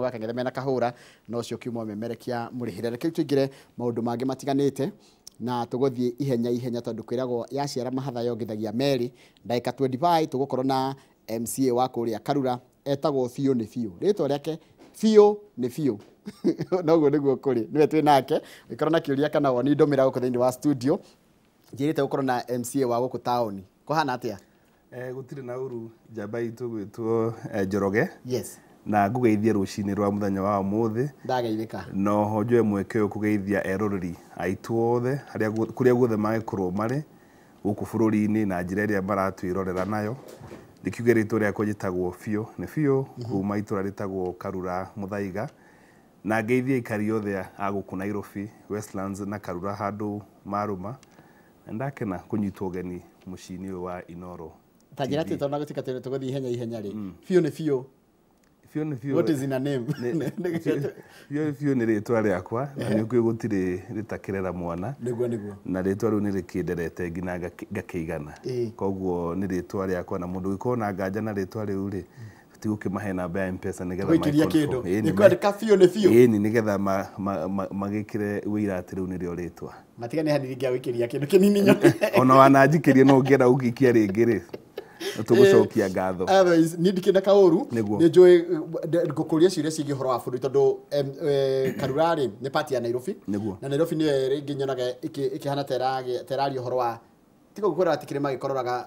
wa Kang'ethe mena Kahũra na ũcio kiuma memerekia mũrĩhĩre. Reke tũingĩre maũndũ mangĩ matiganĩte na tũgũthiĩ ihenya ihenya tondũ kwĩragwo yaciara mahatha yongithagia merĩ. Ndagĩka 25 tũgũkorwo na MCA wa kũrĩa Karura etagwo Biũ nĩ Biũ, rĩtwa rĩake Biũ nĩ Biũ noguo nĩguo kũrĩ, nĩwe twĩ nake. Ũngĩkorwo na kĩũria kana woni ndũmĩra gũkũ thĩinĩ wa studio. Njĩrĩte gũkorwo na MCA wa gũkũ taũni, kũhana atĩa? Gũtirĩ na ũru, njamba itũ gwĩtwo Njoroge. Yes. Na ngũgeithie rũcinĩ rwa mũthenya wa ũmũthĩ. Ndageithĩka. No ho njoe mweke ũyũ kũgeithia eroreri aitũ othe kũrĩa guothe mangĩkorwo marĩ gũkũ bũrũri-inĩ na njĩra ĩrĩa maratwĩrorera nayo. Ndĩkiuge rĩtwa rĩakwa njĩtagwo Biũ nĩ Biũ, kuma itũra rĩtagwo Karura Mũthaiga. Na ngeithie aikari othe a gũkũ Nairobi, Westlands na Karura handũ marũma. Na ndakena kũnyitwo ũgeni mũciĩ-inĩ ũyũ wa Inooro. Ta njĩra atĩ tondũ gũtuĩka tũgũthiĩ ihenya ihenya rĩ, Biũ nĩ Biũ. Biũ nĩ Biũ. What is in a name? Biũ Biũ nĩ rĩtwa rĩakwa, na nĩ ũkũĩ gũtirĩ rĩtakĩrera mwana. Nĩguo nĩguo. Na rĩtwa rĩu nĩ rĩkĩnderete nginya ngakĩigana. Koguo nĩ rĩtwa rĩakwa, na mũndũ ũngĩkorwo na nganja na rĩtwa rĩu rĩ, tigũkĩmahe namba ya M-Pesa nĩgetha Gũikĩria kĩndũ. Nĩ kwandĩka Biũ nĩ Biũ. Ĩni, nĩgetha magĩkĩre wĩira atĩ rĩu nĩrĩo rĩtwa. Matigane hanini ngĩa gũikĩria kĩndũ kĩnini nyone. Ona wananjikĩria no ũngĩenda gũgĩikia rĩngĩ rĩ, tũgũcokia ngatho. Otherwise, niĩ ndikĩrĩ na kaũru. Nĩ njũĩ ngũkũria ciũria ciĩgiĩ ũhoro wa bũrũri tondũ Karura rĩ nĩ part ya Nairobi. Na Nairobi nĩyo rĩngĩ nyonaga ĩkĩhana ta ĩraria ũhoro wa tiga gũkwĩra atĩ kĩrĩma gĩkororaga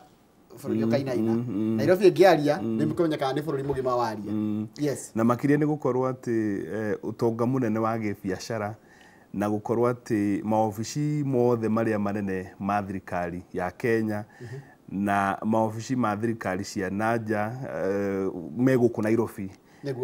bũrũri ũkainaina. Nairobi ĩngĩaria nĩ mũkũmenyekaga nĩ bũrũri mũgima waria. Yes. Na makĩria nĩ gũkorwo atĩ ũtonga mũnene wa gĩbiacara na gũkorwo atĩ maobici mothe marĩa manene ma thirikari ya Kenya na maobici ma thirikari cia nanja me gũkũ Nairobi.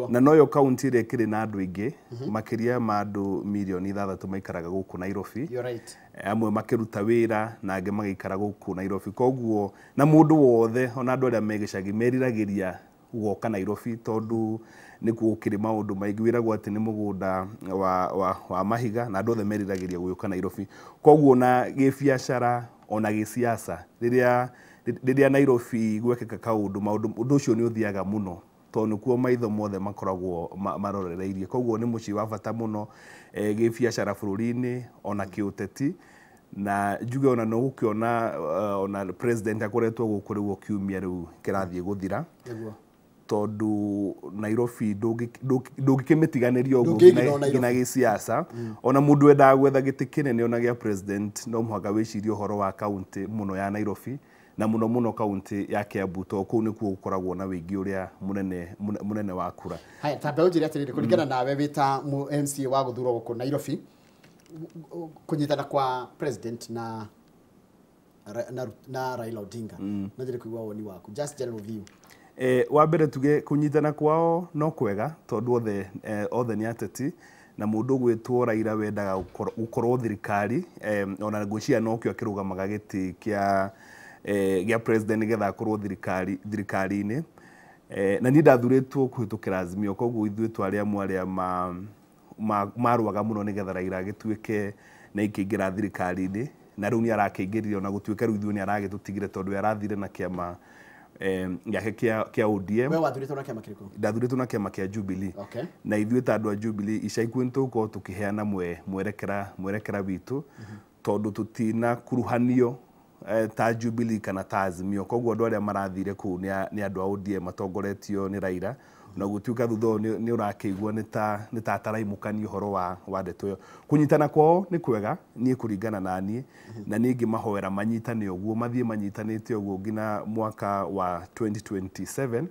Na noyo kaunti ĩrĩa ĩkĩrĩ na andũ aingĩ, makĩria ma andũ mirioni 6 maikaraga gũkũ Nairobi. You're right. Amwe makĩruta wĩra na angĩ magĩikara gũkũ Nairobi. Koguo na mũndũ wothe ona andũ arĩa me gĩcagi meriragĩria gũka Nairobi tondũ nĩkuo gũkĩrĩ maũndũ maingĩ. Wĩragwo atĩ nĩ mũgũnda wa mahiga na andũ othe meriragĩria gũka Nairobi. Koguo na gĩbiacara ona gĩsiasa rĩrĩa Nairobi gwekĩka kaũndũ, ũndũ ũcio nĩ ũthiaga mũno tondũ nĩkuo maitho mothe makoragwo marorereirie. Koguo nĩ mũciĩ wa bata mũno gĩbiacara bũrũri-inĩ ona kĩũteti. Na njuge ona no gũkĩona ona president akoretwo gũkũ rĩu kiumia rĩu kĩrathiĩ gũthira. Tondũ Nairobi ndũngĩkĩmĩtiganĩria ũguo nginya gĩsiasa. Ona mũndũ wendaga gwetha gĩtĩ kĩnene ona gĩa president no mũhaka wĩcirie ũhoro wa kaunti mũno ya Nairobi na mũno mũno kaunti ya Kiambu tondũ kũu nĩkuo gũkoragwo na wĩingĩ ũrĩa mũnene wa kura. Haya, ta mbeũ njĩre atĩrĩrĩ, kũringana nawe wĩ ta MCA wa gũthurwo gũkũ Nairobi, kũnyitana kwa president na Raila Odinga, no njĩre kũigua woni waku, just general view. Wa mbere tuge kũnyitana kwao no kwega tondũ othe nĩ ateti na mũndũ ũgwĩtwo Raila wendaga gũkorwo thirikari, ona ngwĩciria nokĩo akĩrũgamaga gĩtĩ gĩa president nĩgetha akorwo thirikari-inĩ. Na niĩ ndathurĩtwo kũhĩtũkĩra Azimio, koguo ithuĩ twarĩ amwe arĩa marũaga mũno nĩgetha Raila agĩtuĩke na ikĩingĩra thirikari-inĩ, na rĩu nĩ arakĩingĩrire ona gũtuĩka rĩu ithuĩ nĩ aragĩtũtigire tondũ we arathire na kĩama gĩake kĩa ODM. We wathurĩtwo na kĩama kĩrĩkũ? Ndathurĩtwo na kĩama kĩa Jubilee. Na ithuĩ ta andũ a Jubilee ica ikuhĩ nĩ tũgũkorwo tũkĩheana mwerekera witũ tondũ tũtinakuruhanio ta Jubilee kana ta Azimio. Koguo andũ arĩa marathire kũu nĩ andũ a ODM matongoretio nĩ Raila, na gũtuĩka thutha ũyũ nĩ ũrakĩigua nĩ ta ataraimũkania ũhoro wa ndeto ĩyo. Kũnyitana kwao nĩ kwega niĩ kũringana na niĩ, na niĩ ngĩmahoera manyitane ũguo, mathiĩ manyitanĩte ũguo nginya mwaka wa 2027,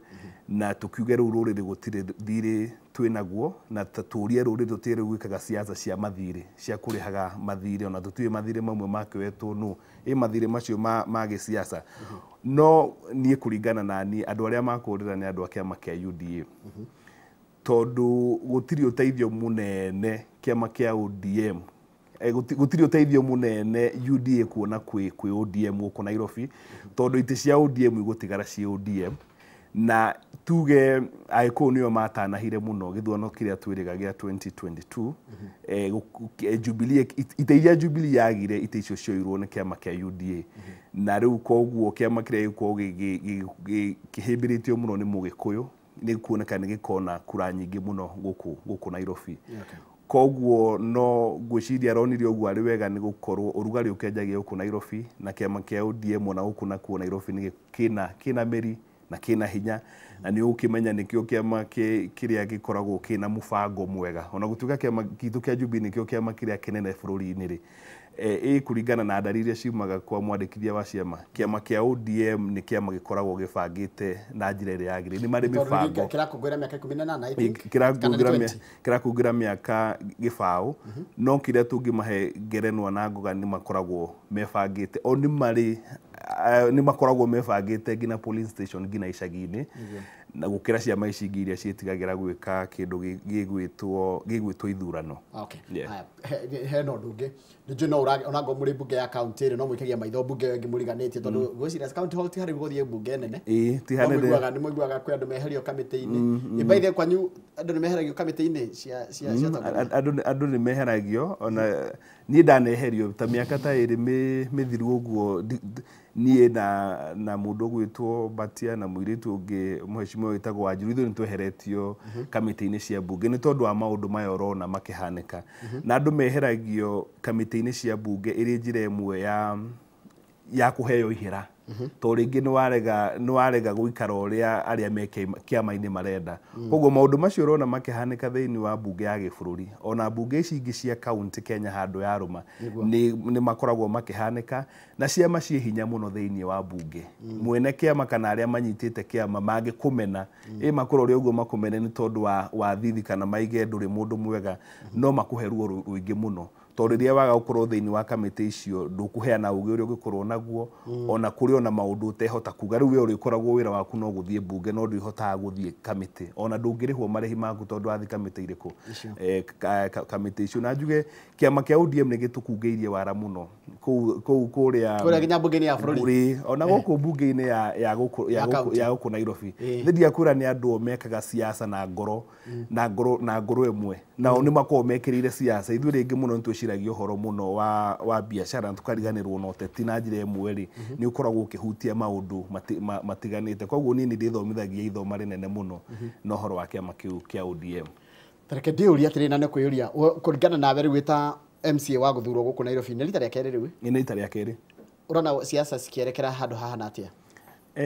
na tũkiuge rĩu rũrĩrĩ gũtirĩ thirĩ twĩnaguo, na tũrie rũrĩrĩ tũtige rĩu gwĩkaga siasa cia mathirĩ, cia kũrĩhaga mathirĩ, ona tũtiũĩ mathirĩ mamwe makĩoetwo nũ, ĩ mathirĩ macio ma gĩsiasa. No niĩ kũringana na niĩ andũ arĩa makũrĩra nĩ andũ a kĩama kĩa UDA, tondũ gũtirĩ ũteithio mũnene kĩama kĩa ODM, gũtirĩ ũteithio mũnene UDA kuona kwĩ ODM gũkũ Nairobi, tondũ itĩ cia ODM igũtigara ciĩ ODM. Na tuge Agĩkũyũ nĩo matanahire mũno gĩthurano kĩrĩa twĩrĩga gĩa 2022, Jubilee, itĩ iria Jubilee yagire itĩ icio cioirwo nĩ kĩama kĩa UDA. Na rĩu koguo kĩama kĩrĩa gĩgũkorwo kĩhĩmbĩrĩtio mũno nĩ Mũgĩkũyũ nĩ kuoneka nĩ gĩkona kura nyingĩ mũno gũkũ Nairobi. Koguo no ngwĩciria aronire ũguo arĩ wega nĩ gũkorwo ũrugarĩ ũkĩanjagia gũkũ Nairobi na kĩama kĩa ODM ona gũkũ nakuo Nairobi nĩ kĩna mĩri na kĩna hinya, na nĩ ũkĩmenya nĩkĩo kĩama kĩrĩa gĩkoragwo kĩna mũbango mwega. Ona gũtuĩka kĩama gitũ kĩa Jubilee nĩkĩo kĩama kĩrĩa kĩnene bũrũri-inĩ rĩ, kũringana na ndari iria ciumaga kwa mwandĩkithia wa ciama, kĩama kĩa ODM nĩ kĩama gĩkoragwo gĩbangĩte na njĩra ĩrĩa yagĩrĩire. Nĩ marĩ mĩbango kĩrakũngũĩra mĩaka 18 I think, kĩrakũngũĩra mĩaka gĩbaũ, no kĩrĩa tũngĩmahe ngerenwa na ngoga nĩ makoragwo mebangĩte, o nĩ marĩ nĩ makoragwo mebangĩte nginya polling station nginya icagi-inĩ, na gũkĩra ciama ici ingĩ iria ciĩtigagĩra gwĩka kĩndũ gĩgwĩtwo ithurano. Hena ũndũ ũngĩ nĩnjũĩ no onangorwo mũrĩ mbunge ya county rĩ, no mũikagia maitho mbunge ĩyo ĩngĩ mũriganĩtie, tondũ ngwĩciria county hall ti harĩ gũthiĩ mbunge nene. Ĩĩ, ti hanene. Nĩ mũiguaga kwĩ andũ meherio kamĩtĩ-inĩ. By the way, kwanyu andũ nĩ meheragio kamĩtĩ-inĩ cia atongoria? Andũ nĩ meheragio, ona niĩ ndaneherio ta mĩaka ta ĩrĩ mĩthiru ũguo, niĩ na mũndũ ũgwĩtwo Batia na mũirĩtu ũngĩ mũheshimiwa wĩtagwo Wanjiru, ithuĩ nĩ tweheretio kamĩtĩ-inĩ cia mbunge nĩ tondũ wa maũndũ maya ũrona makĩhanĩka. Na andũ meheragio kamĩtĩ-inĩ cia mbunge ĩrĩ njĩra ĩmwe ya kũheo ihera, tondũ rĩngĩ nĩ warega gũikara ũrĩa arĩa me kĩama-inĩ marenda. Koguo maũndũ macio ũrona makĩhanĩka thĩinĩ wa mbunge ya gĩbũrũri, ona mbunge ici ingĩ cia county Kenya handũ yarũma nĩ makoragwo makĩhanĩka, na ciama ciĩ hinya mũno thĩinĩ wa mbunge. Mwene kĩama kana arĩa manyitĩte kĩama mangĩkũmena, makorwo ũrĩa ũguo makũmene nĩ tondũ wa thithi kana maige ndũrĩ mũndũ mwega, no makũhe ruo rũingĩ mũno. Tondũ rĩrĩa waga gũkorwo thĩinĩ wa kamĩtĩ icio ndũkũheana ũgĩ ũrĩa ũngĩkorwo naguo, ona kũrĩ ona maũndũ ũtehota kuga. Rĩu we ũrĩkoragwo wĩra waku no gũthiĩ mbunge, no ndũhotaga gũthiĩ kamĩtĩ, ona ndũngĩrĩhwo marĩhi maku tondũ wathiĩ kamĩtĩ irĩkũ, kamĩtĩ icio. Na njuge kĩama kĩa ODM nĩ gĩtũkungĩirie wara mũno kũu kũrĩa nginya mbunge-inĩ ya bũrũri, ona gũkũ mbunge-inĩ ya gũkũ Nairobi. Nĩ ndiakwĩra nĩ andũ mekaga siasa na ngoro na ngoro na ngoro ĩmwe, nao nĩ makoragwo mekĩrĩire siasa. Ithuĩ rĩngĩ mũno nĩ twĩciragia ũhoro mũno wa biacara na tũkariganĩrwo na ũteti na njĩra ĩmwe rĩ, nĩ ũkoragwo ũkĩhutia maũndũ matiganĩte. Koguo niĩ nĩ ndĩthomithagia ithoma rĩnene mũno na ũhoro wa kĩama kĩu kĩa ODM. Tareke ndĩũrie atĩrĩ, na nĩ kwĩyũria kũringana nawe rĩu wĩ MCA wa gũthurwo gũkũ Nairobi, nĩ rita rĩa kerĩ rĩu? Nĩ rita rĩa kerĩ. Ũrona siasa cikĩerekera handũ hahana atĩa?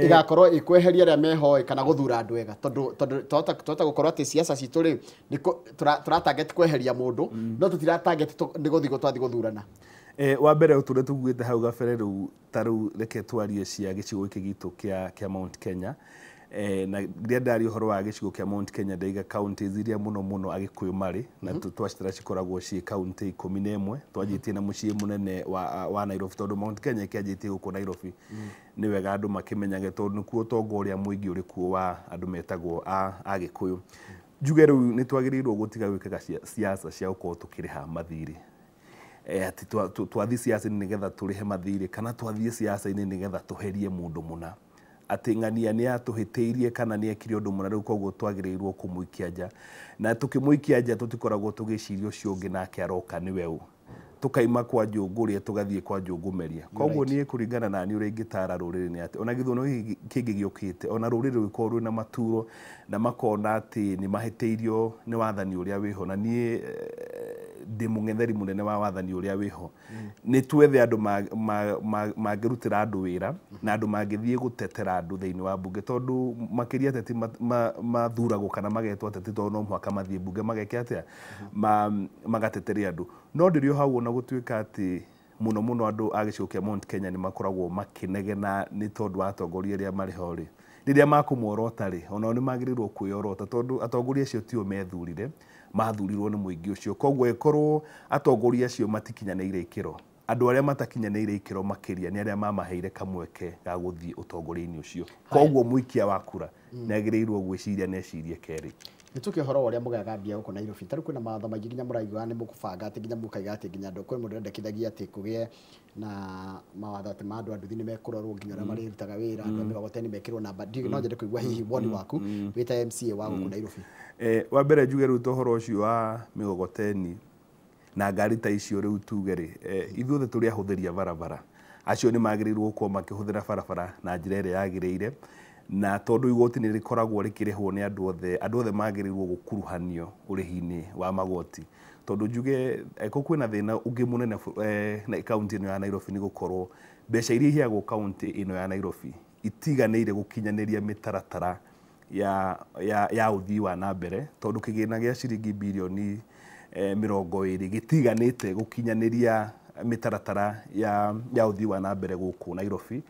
Igakorwo ikweheria arĩa meho kana gũthura andũ ega, tondũ twahota gũkorwo atĩ siasa citũ rĩ nĩ tũratarget kweheria mũndũ, no tũtiratarget nĩ gũthiĩ twathiĩ gũthurana. Wa mbere ũtũre tugĩte hau gabere rĩu, ta rĩu reke twarie cia gĩcigo gĩkĩ gitũ kĩa Mount Kenya. Na rĩrĩa ndaria ũhoro wa gĩcigo kĩa Mount Kenya ndaiga counties iria mũno mũno Agĩkũyũ marĩ na twacitara cikoragwo ciĩ county 11. Twanjĩtie na mũciĩ mũnene wa Nairobi, tondũ Mount Kenya ĩkĩanjĩtie gũkũ Nairobi. Nĩ wega andũ makĩmenyage, tondũ nĩkuo ũtonga ũrĩa mũingĩ ũrĩ kuo wa andũ metagwo Agĩkũyũ. Njuge rĩu nĩ twagĩrĩirwo gũtiga gwĩkaga siasa cia gũkorwo tũkĩrĩha mathirĩ, atĩ twathiĩ siasa-inĩ nĩgetha tũrĩhe mathirĩ, kana twathiĩ siasa-inĩ nĩgetha tũherie mũndũ mũna, atĩ ng'ania nĩ atũhĩtĩirie kana nĩ ekire ũndũ mũna, rĩu koguo twagĩrĩirwo kũmũikia nja. Na tũkĩmũikia nja tũtikoragwo tũgĩciria ũcio ũngĩ nake aroka nĩwe ũ, tũkaima kwa njũngũrĩa tũgathiĩ kwa njũngũmeria. Koguo niĩ kũringana na niĩ ũrĩa ingĩtara rũrĩrĩ nĩ atĩ ona gĩthurano gĩkĩ kĩngĩ gĩũkĩte, ona rũrĩrĩ rũgĩkorwo rwĩna maturo na makona atĩ nĩ mahĩtĩirio nĩ wathani ũrĩa wĩho, na niĩ ndĩ mũng'etheri mũnene wa wathani ũrĩa wĩho, nĩ twethe andũ mangĩrutĩra andũ wĩra na andũ mangĩthiĩ gũtetera andũ thĩinĩ wa mbunge, tondũ makĩria ateti mathuragwo kana magetwo ateti tondũ no mũhaka mathiĩ mbunge mageke atĩa, magatetere andũ. No ndĩrĩ o hau ona gũtuĩka atĩ mũno mũno andũ a gĩcigo kĩa Mount Kenya nĩ makoragwo makĩnegena nĩ tondũ wa atongoria arĩa marĩ ho rĩ, rĩrĩa makũmorota rĩ, onao nĩ magĩrĩirwo kwĩyorota, tondũ atongoria acio tio methurire, mathurirwo nĩ mũingĩ ũcio. Koguo ĩkorwo atongoria acio matikinyanĩire ikĩro, andũ arĩa matakinyanĩire ikĩro makĩria nĩ arĩa mamaheire kamweke ga gũthiĩ ũtongoria-inĩ ũcio. Koguo mũikia wa kura nĩ agĩrĩirwo gwĩciria na ecirie kerĩ. Nĩ tũkĩ ũhoro wa ũrĩa mũgayaga mbia gũkũ Nairobi. Ta rĩu kwĩna mawatho maingĩ nginya mũraigua nĩ mũkũbanga atĩ nginya mũkaiga atĩ nginya andũ kwĩ mũndũ ũrendekithagia atĩ kũgĩe na mawatho atĩ ma andũ a nduthi nĩ mekũrorwo nginya ũrĩa marĩrutaga wĩra, andũ a mĩgogoteni mekĩrwo namba. No nyende kũigua hihi woni waku wĩ ta MCA wa gũkũ Nairobi. Wa mbere njuge rĩu ta ũhoro ũcio wa mĩgogoteni na ngari ta icio rĩu tuge rĩ, ithuothe tũrĩ ahũthĩri a barabara, acio nĩ magĩrĩirwo gũkorwo makĩhũthĩra barabara na njĩra ĩrĩa yagĩrĩire, Na tondũ igoti nĩ rĩkoragwo rĩkĩrĩhwo nĩ andũ othe, andũ othe magĩrĩirwo gũkuruhanio ũrĩhi-inĩ wa magoti. Tondũ njuge angĩkorwo kwĩna thĩna ũngĩ mũnene na kaunti ĩno ya Nairobi nĩ gũkorwo mbeca iria iheagwo kaunti ĩno ya Nairobi itiganĩire gũkinyanĩria mĩtaratara ya ũthii wa na mbere, tondũ kĩgĩna gĩa ciringi birioni 20 gĩtiganĩte gũkinyanĩria mĩtaratara ya ũthii wa na mbere gũkũ Nairobi.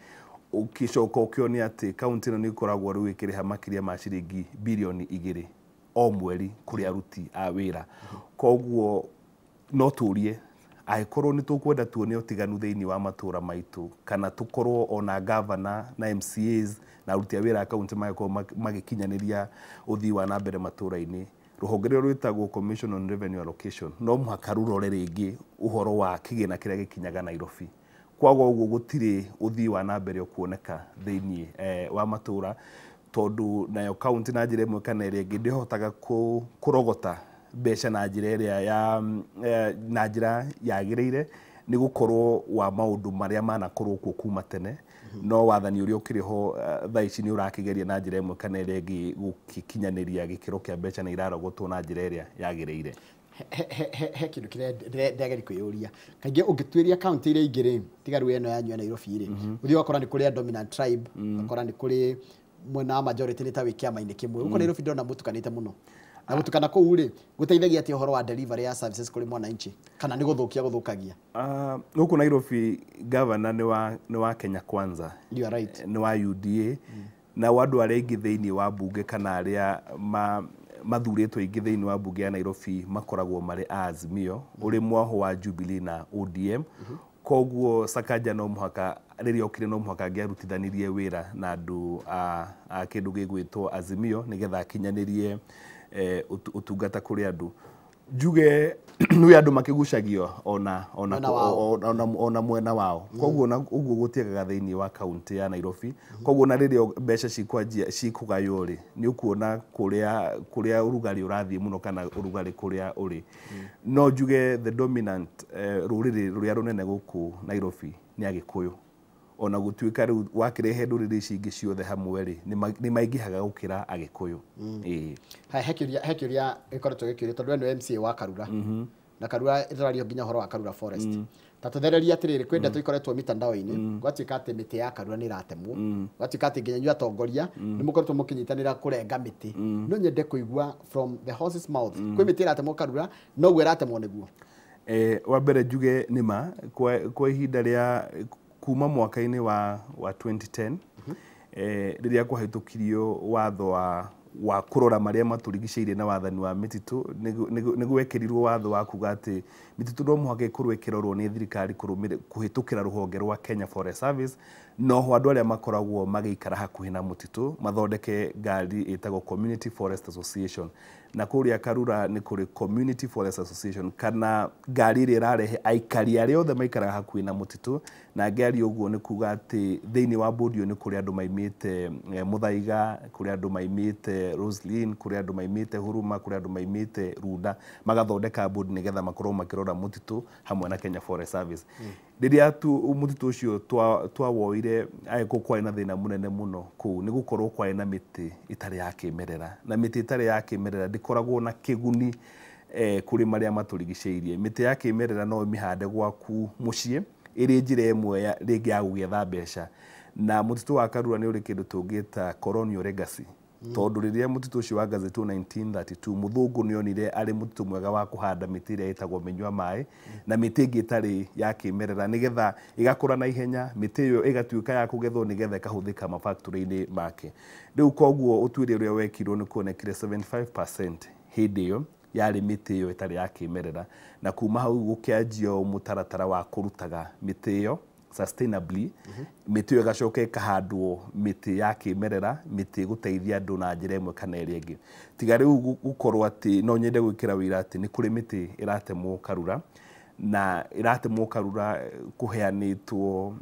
Ũkĩcoka ũkĩone atĩ kaunti ĩno nĩ ĩkoragwo rĩu ĩkĩrĩha makĩria ma ciringi birioni 2 o mweri kũrĩ aruti a wĩra. Koguo no tũrie angĩkorwo nĩ tũkwenda tuone ũtiganu thĩinĩ wa matũra maitũ, kana tũkorwo ona gavana na MCAs na aruti a wĩra a kaunti magĩkorwo magĩkinyanĩria ũthii wa na mbere matũra-inĩ, rũhonge rũrĩa rwĩtagwo Commission on Revenue Allocation no mũhaka rũrore rĩngĩ ũhoro wa kĩgĩna kĩrĩa gĩkinyaga Nairobi. Kwaga ũguo gũtirĩ ũthii wa na mbere ũkuoneka thĩinĩ wa matũra, tondũ nayo kaunti na njĩra ĩmwe kana ĩrĩa ĩngĩ ndĩhotaga kũrogota mbeca na njĩra ĩrĩa ya na njĩra yagĩrĩire, nĩ gũkorwo wa maũndũ marĩa manakorwo kuo kuma tene. No wathani ũrĩa ũkĩrĩ ho thaa ici nĩ ũrakĩgeria na njĩra ĩmwe kana ĩrĩa ĩngĩ gũgĩkinyanĩria gĩkĩro kĩa mbeca na irarogotwo na njĩra ĩrĩa yagĩrĩire. He kĩndũ kĩrĩa ndĩrageria kwĩyũria, kaingĩ ũngĩtuĩria kaunti iria ingĩ rĩ, tiga rĩu ĩno yanyu ya Nairobi rĩ, ũthiĩ ũgakora nĩ kũrĩ a dominant tribe, ũgakora nĩ kũrĩ mwena wa majority nĩ ta wĩ kĩama-inĩ kĩmwe. Gũkũ Nairobi ndĩrona mũtukanĩte mũno, na gũtukana kũu rĩ gũteithagia atĩa ũhoro wa delivery ya services kũrĩ mwananchi, kana nĩ gũthũkia gũthũkagia? Gũkũ Nairobi governor nĩ wa Kenya Kwanza. You are right. Nĩ wa UDA. Na andũ arĩa aingĩ thĩinĩ wa mbunge kana arĩa mathurĩtwo aingĩ thĩinĩ wa mbunge ya Nairobi makoragwo marĩ a Azimio, ũrĩ mwaho wa Jubilee na ODM. Koguo Sakaja no mũhaka rĩrĩa okire no mũhaka angĩarutithanirie wĩra na andũ a kĩndũ gĩgwĩtwo Azimio nĩgetha akinyanĩrie ũtungata kũrĩ andũ. Njuge nĩ andũ makĩgucagio ona mwena wao. Koguo ũguo gũtiagaga thĩinĩ wa kaunti ya Nairobi. Koguo na rĩrĩa mbeca cikwanjia cikũgaywo rĩ, nĩ ũkuona kũrĩa ũrugarĩ ũrathiĩ mũno kana ũrugarĩ kũrĩa ũrĩ. No njuge the dominant rũrĩrĩ rũrĩa rũnene gũkũ Nairobi nĩ Agĩkũyũ. Ona gũtuĩka rĩu wakĩrehe ndũrĩrĩ ici ingĩ ciothe hamwe rĩ, nĩ maingĩhaga gũkĩra Agĩkũyũ. He kĩũria gĩkoretwo gĩkĩũrio tondũ we nĩwe MCA wa Karura. Na Karura ĩtũrario nginya ũhoro wa Karura Forest. Ta tũthereria atĩrĩrĩ, kwĩ ndeto ikoretwo mitandao-inĩ, gwatuĩka atĩ mĩtĩ ya Karura nĩ ĩratemwo, gwatuĩka atĩ nginya inyuĩ atongoria nĩ mũkoretwo mũkĩnyitanĩra kũrenga mĩtĩ. No nyende kũigua from the horse's mouth, kwĩ mĩtĩ ĩratemwo Karura, noguo ĩratemwo nĩguo. Wa mbere njuge nĩ ma kwa ihinda rĩa kuma mwaka-inĩ wa 2010 rĩrĩa kwahĩtũkirio watho wa kũrora marĩa matũrigicĩirie na wathani wa mĩtitũ, nĩ gwekĩrirwo watho wa kuga atĩ mĩtitũ no mũhaka ĩkorwo ĩkĩrorwo nĩ thirikari kũhĩtũkĩra rũhonge rwa Kenya Forest Service, noho andũ arĩa makoragwo magĩikara hakuhĩ na mũtitũ mathondeke ngari ĩtagwo Community Forest Association. Na kũrĩa Karura nĩ kũrĩ Community Forest Association, kana ngari ĩrĩa ĩrarehe aikari arĩa othe maikaraga hakuhĩ na mũtitũ. Na ngari ũguo nĩ kuga atĩ thĩinĩ wa bodi ĩyo nĩ kũrĩ andũ maimĩte Muthaiga, kũrĩ andũ maimĩte Roslyn, kũrĩ andũ maimĩte Huruma, kũrĩ andũ maimĩte Runda, magathondeka bodi nĩgetha makorwo makĩrora mũtitũ hamwe na Kenya Forest Service. Rĩrĩa mũtitũ ũcio twawoire, angĩkorwo kwarĩ na thĩna mũnene mũno kũu, nĩ gũkorwo kwarĩ na mĩtĩ ĩtarĩ ya kĩmerera, na mĩtĩ ĩtarĩ ya kĩmerera ndĩkoragwo na kĩguni kũrĩ marĩa matũrigicĩirie. Mĩtĩ ya kĩmerera no ũmĩhande gwaku mũciĩ ĩrĩ njĩra ĩmwe rĩngĩ ya gũgĩetha mbeca. Na mũtitũ wa Karura nĩ ũrĩ kĩndũ tũngĩta colonial legacy, tondũ rĩrĩa mũtitũ ũcio wagazetwo 1932, mũthũngũ nĩ onire arĩ mũtitũ mwega wa kũhanda mĩtĩ ĩrĩa ĩtagwo mĩnyua maĩ na mĩtĩ ĩngĩ ĩtarĩ ya kĩmerera, nĩgetha ĩgakũra na ihenya, mĩtĩ ĩyo ĩgatuĩka ya kũgethwo nĩgetha ĩkahũthĩka mafactory-inĩ make. Rĩu koguo ũtuĩria ũrĩa wekirwo nĩ kuonekire 75% hĩndĩ ĩyo yarĩ mĩtĩ ĩyo ĩtarĩ ya kĩmerera, na kuma hau gũkĩanjio mũtaratara wa kũrutaga mĩtĩ ĩyo sustainably. Mĩtĩ ĩyo ĩgacoka ĩkahandwo mĩtĩ ya kĩmerera, mĩtĩ ĩgũteithia andũ na njĩra ĩmwe kana ĩrĩa ĩngĩ. Tiga rĩu gũkorwo atĩ no nyende gwĩkĩra wĩra atĩ nĩ kũrĩ mĩtĩ ĩratemwo Karura, na ĩratemwo Karura kũheanĩtwo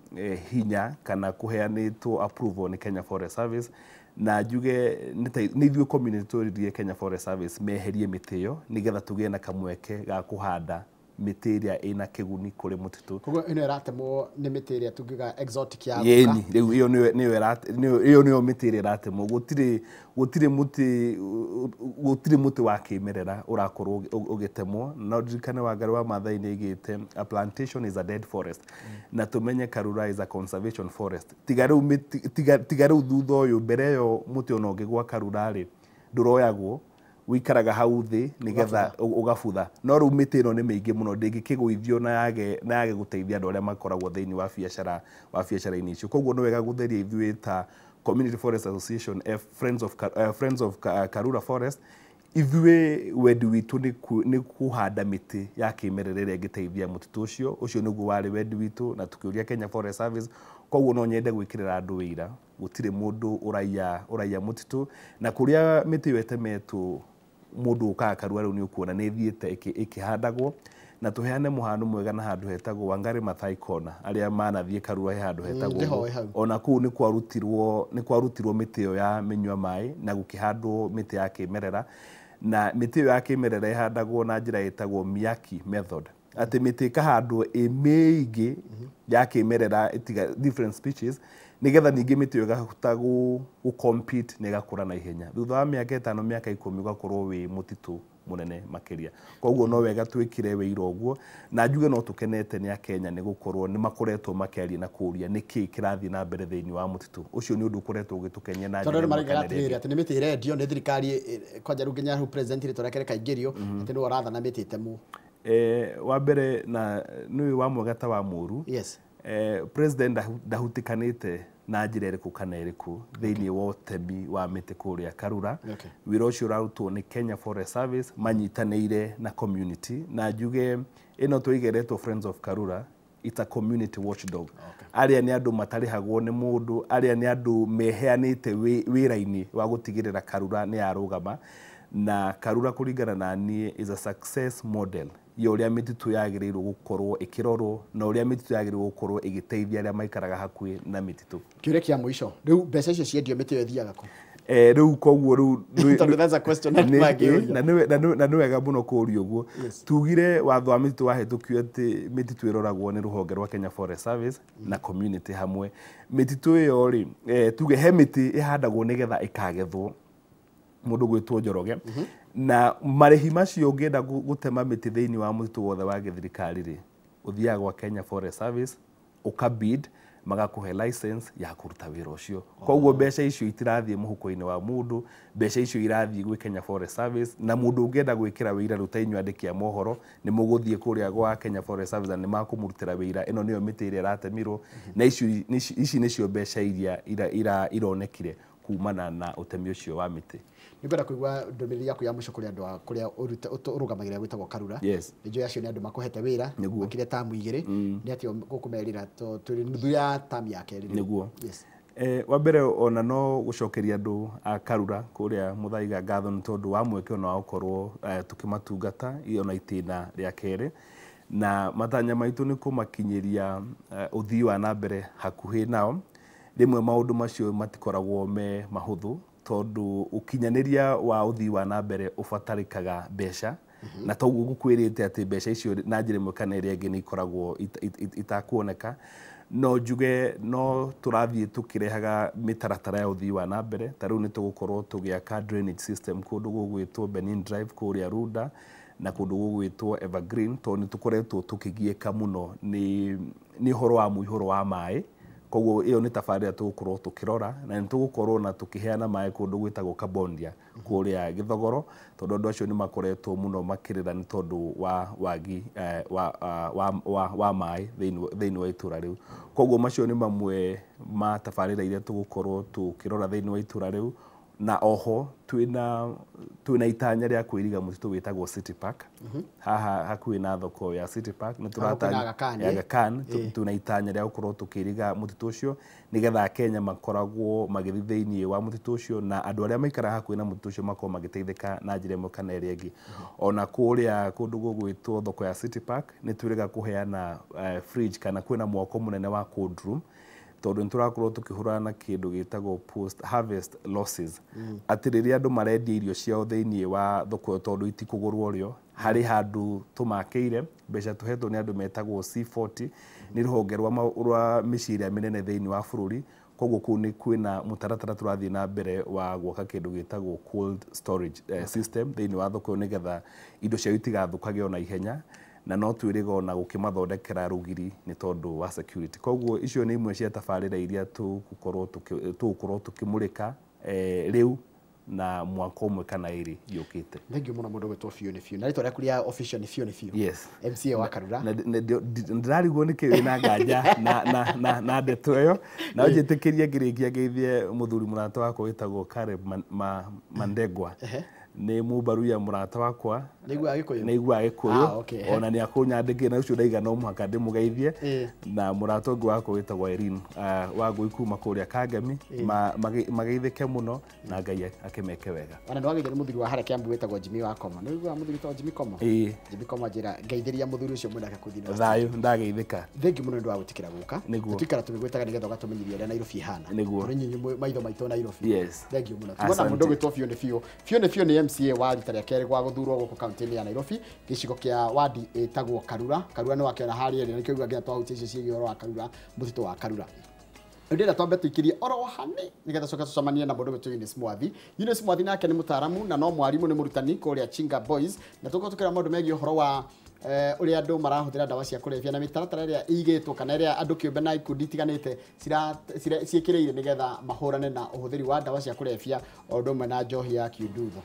hinya kana kũheanĩtwo approval nĩ Kenya Forest Service. Na njuge nĩ ithuĩ community twĩrire Kenya Forest Service meherie mĩtĩ ĩyo nĩgetha tũgĩe na kamweke ga kũhanda mĩtĩ ĩrĩa ĩna kĩguni kũrĩ mũtitũ. Koguo ĩno ĩratemwo nĩ mĩtĩ ĩrĩa tungiuga exotic ya gũka. Rĩu ĩyo nĩyo mĩtĩ ĩrĩa ĩratemwo. Gũtirĩ mũtĩ wa kĩmerera ũrakorwo ũgĩtemwo. No ndirikane Wangari wa Maathai nĩ aigĩte a plantation is a dead forest, na tũmenye Karura is a conservation forest. Tiga rĩu thutha ũyũ, mbere ĩyo mũtĩ ona ũngĩgwa Karura rĩ, ndũroyagwo, wikaraga hau thĩ nĩgetha ũgabutha. No rĩu mĩtĩ ĩno nĩ mĩingĩ mũno, ndĩngĩkĩgũithio na yage gũteithia andũ arĩa makoragwo thĩinĩ wa biacara-inĩ icio. Koguo nĩ wega gũtheria ithuĩ ta Community Forest Association, Friends of Karura Forest, ithuĩ wendi witũ nĩ kũhanda mĩtĩ ya kĩmerera ĩrĩa ĩngĩteithia mũtitũ ũcio. Ũcio nĩguo warĩ wendi witũ, na tũkĩũria Kenya Forest Service. Koguo no nyende gwĩkĩrĩra andũ wĩira, gũtirĩ mũndũ ũraiya mũtitũ, na kũrĩa mĩtĩ ĩyo ĩtemetwo mũndũ ũkaga Karura rĩu nĩ ũkuona nĩ ĩthiĩte ĩkĩhandagwo. Na tũheane mũhano mwega na handũ hetagwo Wangari Maathai Corner, arĩa manathiĩ Karura he handũ hetagwo ona kũu nĩ kwarutirwo mĩtĩ ĩyo ya mĩnyua maĩ na gũkĩhandwo mĩtĩ ya kĩmerera. Na mĩtĩ ĩyo ya kĩmerera ĩhandagwo na njĩra ĩtagwo Miyaki method, atĩ mĩtĩ ĩkahandwo ĩ mĩingĩ ya kĩmerera different species, nĩgetha ningĩ mĩtĩ ĩyo ĩkahota gũ compete na ĩgakũra na ihenya. Thutha wa mĩaka 5 mĩaka 10 ũgakorwo wĩ mũtitũ mũnene makĩria. Koguo no wega twĩkĩre wĩira ũguo, na njuge no tũkenete nĩ Akenya nĩ gũkorwo nĩ makoretwo makĩaria na kũũria nĩkĩĩ kĩrathiĩ na mbere thĩinĩ wa mũtitũ ũcio. Nĩ ũndũ ũkoretwo ũgĩtũkenia na njĩra ĩmwe kana ĩrĩa ĩngĩ. Atĩ nĩ mĩtĩ ĩrendio nĩ thirikari, kwanja rĩu nginya president rĩtwa rĩake rĩkaingĩrio atĩ nĩwe ũrathana mĩtĩ ĩtemwo. Wa mbere na nĩũĩ wa mwega ta wa mũũru. Yes. President ndahutĩkanĩte na njĩra ĩrĩkũ kana ĩrĩkũ thĩinĩ wa ũtemi wa mĩtĩ kũrĩa Karura. Wĩra ũcio ũrarutwo nĩ Kenya Forest Service manyitanĩire na community, na njuge ĩno tũigeretwo Friends of Karura, it's a community watchdog. Arĩa nĩ andũ matarĩhagwo nĩ mũndũ, arĩa nĩ andũ meheanĩte wĩra-inĩ wa gũtigĩrĩra Karura nĩ yarũgama. Na Karura kũringana na niĩ is a success model ya ũrĩa mĩtitũ yagĩrĩirwo gũkorwo ĩkĩrorwo na ũrĩa mĩtitũ yagĩrĩirwo gũkorwo ĩgĩteithia arĩa maikaraga hakuhĩ na mĩtitũ. Kĩũria kĩa mũico, rĩu mbeca icio ciendio mĩtĩ ĩyo ĩthiaga kũ? Rĩu koguo rĩu tondũ that's a question that mangĩũria. Na nĩ wega mũno kũũria ũguo. Tugire watho wa mĩtitũ wahĩtũkio atĩ mĩtitũ ĩroragwo nĩ rũhonge rwa Kenya Forest Service na community hamwe. Mĩtitũ ĩyo rĩ, tuge he mĩtĩ ĩhandagwo nĩgetha ĩkagethwo, mũndũ gwĩtwo Njoroge, na marĩhi macio ũngĩenda gũtema mĩtĩ thĩinĩ wa mũtitũ wothe wa gĩthirikari rĩ, ũthiaga gwa Kenya Forest Service ũkabid, magakũhe license ya kũruta wĩra ũcio. Koguo mbeca icio itirathiĩ mũhuko-inĩ wa mũndũ, mbeca icio irathiĩ gwĩ Kenya Forest Service. Na mũndũ ũngĩenda gwĩkĩra wĩira rĩu ta inyuĩ andĩki a mohoro, nĩ mũgũthiĩ kũrĩa gwa Kenya Forest Service na nĩ makũmũrutĩra wĩira, ĩno nĩyo mĩtĩ ĩrĩa ĩratemirwo, na ici nĩcio mbeca iria ironekire kumana na ũtemi ũcio wa mĩtĩ. Nĩngwenda kũigua ndũmĩrĩri yaku ya mũico kũrĩ andũ a kũrĩa ũrũgamagĩrĩra gwĩtagwo Karura. Nĩnjũĩ acio nĩ andũ makũhete wĩra makĩria tamu 2, nĩ atĩa ũkũmerĩra tũrĩ nuthu ya tamu ya kerĩ? Nĩguo. Wa mbere ona no gũcokeria andũ a Karura kũrĩa Muthaiga ngatho nĩ tondũ wa mweke ona wa gũkorwo tũkĩmatungata ona itĩna rĩa kerĩ, na matanya maitũ nĩ kũmakinyĩria ũthii wa na mbere hakuhĩ nao. Rĩmwe maũndũ macio matikoragwo me mahũthũ tondũ ũkinyanĩria wa ũthii wa na mbere ũbatarĩkaga mbeca, na toguo ngũkwĩrĩte atĩ mbeca icio na njĩra ĩmwe kana ĩrĩa ĩngĩ nĩ ikoragwo itakuoneka. No njuge no tũrathiĩ tũkĩrehaga mĩtaratara ya ũthii wa na mbere. Ta rĩu nĩ tũgũkorwo tũgĩaka drainage system kũndũ gũgwĩtwo Benin Drive kũrĩa Runda na kũndũ gũgwĩtwo Evergreen, tondũ nĩ tũkoretwo tũkĩgiĩka mũno nĩ ũhoro wa mũihũro wa maĩ. Koguo ĩyo nĩ tabarĩra tũgũkorwo tũkĩrora, na nĩ tũgũkorwo na tũkĩheana maĩ kũndũ gwĩtagwo Kabondia kũrĩa Gĩthogoro, tondũ andũ acio nĩ makoretwo mũno makĩrĩra nĩ tondũ wa wagi wa maĩ thĩinĩ wa itũra rĩu. Koguo macio nĩ mamwe ma tabarĩra iria tũgũkorwo tũkĩrora thĩinĩ wa itũra rĩu. Na oho twĩna itanya rĩa kwĩriga mũtitũ wĩtagwo City Park, haha hakuhĩ na thoko ya City Park, nĩ tũratanya Aga Khan, twĩna itanya rĩa gũkorwo tũkĩriga mũtitũ ũcio nĩgetha Akenya makoragwo magĩthiĩ thĩinĩ wa mũtitũ ũcio, na andũ arĩa maikaraga hakuhĩ na mũtitũ ũcio makorwo magĩteithĩka na njĩra ĩmwe kana ĩrĩa ĩngĩ. Ona kũrĩa kũndũ gũgwĩtwo thoko ya City Park nĩ twĩrĩga kũheana fridge, kana kwĩna mwako mũnene wa cold room. Tondũ nĩ tũrakorwo tũkĩhũrana na kĩndũ gĩtagwo post harvest losses, atĩ rĩrĩa andũ marendia irio ciao thĩinĩ wa thoko ĩyo, tondũ itikũgũrwo rĩo, harĩ handũ tũmakĩire mbeca tũhetwo nĩ andũ metagwo C40, nĩ rũhonge rwa mĩciĩ ĩrĩa mĩnene thĩinĩ wa bũrũri. Koguo kũu nĩ kwĩna mũtaratara tũrathiĩ na mbere wa gwaka kĩndũ gĩtagwo cold storage system thĩinĩ wa thoko ĩyo, nĩgetha indo ciao itigathũkage ona ihenya, na no twĩrĩga ona gũkĩmathondekera rũgiri nĩ tondũ wa security. Koguo icio nĩ imwe cia tabarĩra iria tũgũkorwo tũkĩmũrĩka rĩu na mwaka ũmwe kana ĩrĩ yũkĩte. Thank you mũno mũndũ gwĩtwo Biũ nĩ Biũ, na rĩtwa rĩaku rĩa official nĩ Biũ nĩ Biũ? Yes. MCA wa Karura. Ndĩrarigwo nĩkĩ wĩna nganja na ndeto ĩyo, na ũnjĩtĩkĩrie ngĩrĩkia ngeithie mũthuri mũrata wakwa wĩtagwo Caleb Mandegwa, nĩ mũmbaruya mũrata wakwa. Nĩiguaga Gĩkũyũ? Nĩ iguaga Gĩkũyũ. Ah, okay. Ona nĩ akũnyandĩkĩra na ũcio ndaiga no mũhaka ndĩmũgeithie. Na mũrata ũngĩ wakwa wĩtagwo Irene Wangũi kuma kũrĩa Kangemi, mageithĩke mũno na Ngai akĩmeke wega. Ona nĩwageithio nĩ mũthuri wa harĩa Kiambu wĩtagwo Jimmy wa Koma. Nĩ ũiguaga mũthuri wĩtagwo Jimmy Koma? Ĩĩ. Jimmy Koma, njĩra ngeithĩria mũthuri ũcio mwĩnake kũu thĩinĩ wa Thayũ, ndageithĩka. Thank you mũno nĩ ũndũ wa gwĩtĩkĩra gũka. Nĩguo. Tũikara tũgĩgwĩtaga nĩgetha ũgatũmenyithia ũrĩa Nairobi ĩhana. Nĩguo. Tondũ inyuĩ maitho maitũ Nairobi. Yes. Thank you mũno. Tuona Asante. mũndũ ũgwĩtwo Biũ nĩ Biũ. Biũ nĩ Biũ nĩ MCA wa rita rĩa kerĩ gwa gũthurwo gũkũ kaunti-inĩ ya Nairobi, gĩcigo kĩa wadi ĩtagwo Karura. Karura nĩ wakĩona harĩa ĩrĩ, na nĩkĩo nginya twahutia icio ciĩgiĩ ũhoro wa Karura, mũtitũ wa Karura. Ndĩrenda twambe tũikĩrie oro hani nĩgetha coke tũcemanie na mũndũ wĩtwo Eunice Mwathi. Eunice Mwathi nake nĩ mũtaaramu na no mwarimũ, nĩ mũrutani kũrĩa Chinga Boys, na tũkorwo tũkĩra maũndũ megiĩ ũhoro wa ũrĩa andũ marahũthĩra ndawa cia kũrebia na mĩtaratara ĩrĩa ĩigĩtwo kana ĩrĩa andũ kĩũmbe na ikundi itiganĩte ciĩkĩrĩire nĩgetha mahũrane na ũhũthĩri wa ndawa cia kũrebia o ũndũ ũmwe na njohi ya kiundutho.